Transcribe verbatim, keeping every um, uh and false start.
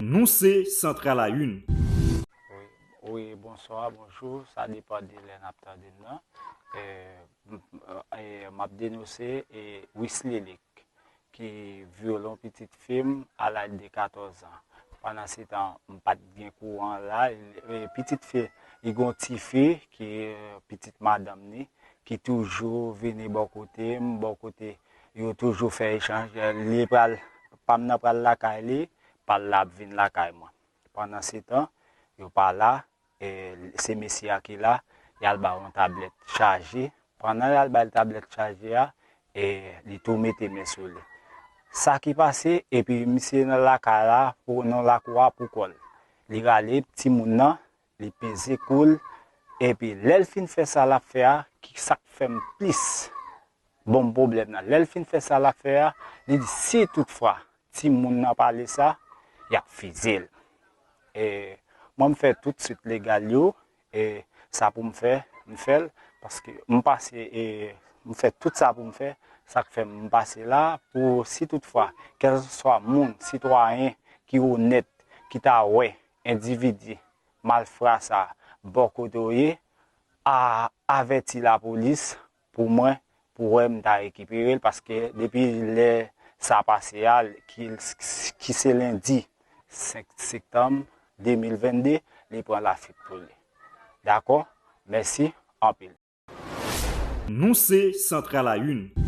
Nou se Central à une. Wi, wi, bonswa, bonjou, sa depann de lè n ap tande m nan. E, m, e, m ap denonse e, Wisly Lake ki vyole yon pitit fi m a laj de katòz an. Pandan se tan, m pa t gen kouran la. E, pitit fi, li gen yon ti fi ki e, pitit madanm ni, ki toujou vini bò kote m, bò kote yo toujou fè echanj. Li pral, pa m nan pral lakay li, pa l la ap vin lakay mwen. Pandan se tan, yo pa la, e, se mesye a ki la, y al ba yon tablèt chaje. Pandan y al ba l tablèt chaje a, e, li tou mete men sou li. Sa ki pase, epi misye nan lakay la, pou nan lakou a pou kò l. Li rale timoun nan, li peze kou l, epi lè l fin fè sa l ap fè a, ki sa k fè m plis bon pwoblèm nan. Lè l fin fè sa l ap fè a, li di si toutfwa timoun nan pale sa, y ap fize l. E, mwen, m fè tout swit legal yo, e sa pou m fè, m fè l, paske m pase, e, m fè tout sa pou m fè, sa k fè m pase la, pou si toutfwa, kèlkeswa moun, sitwayen ki onèt, ki ta wè endividi malfra sa bò kote w ye, a, avèti lapolis pou mwen, pou wè m ta rekipere l, paske depi lè sa pase a, ki, ki se lendi senk septanm de mil vennde, li pran lafit pou li. Dakò? Mèsi anpil. Nou se Central à une.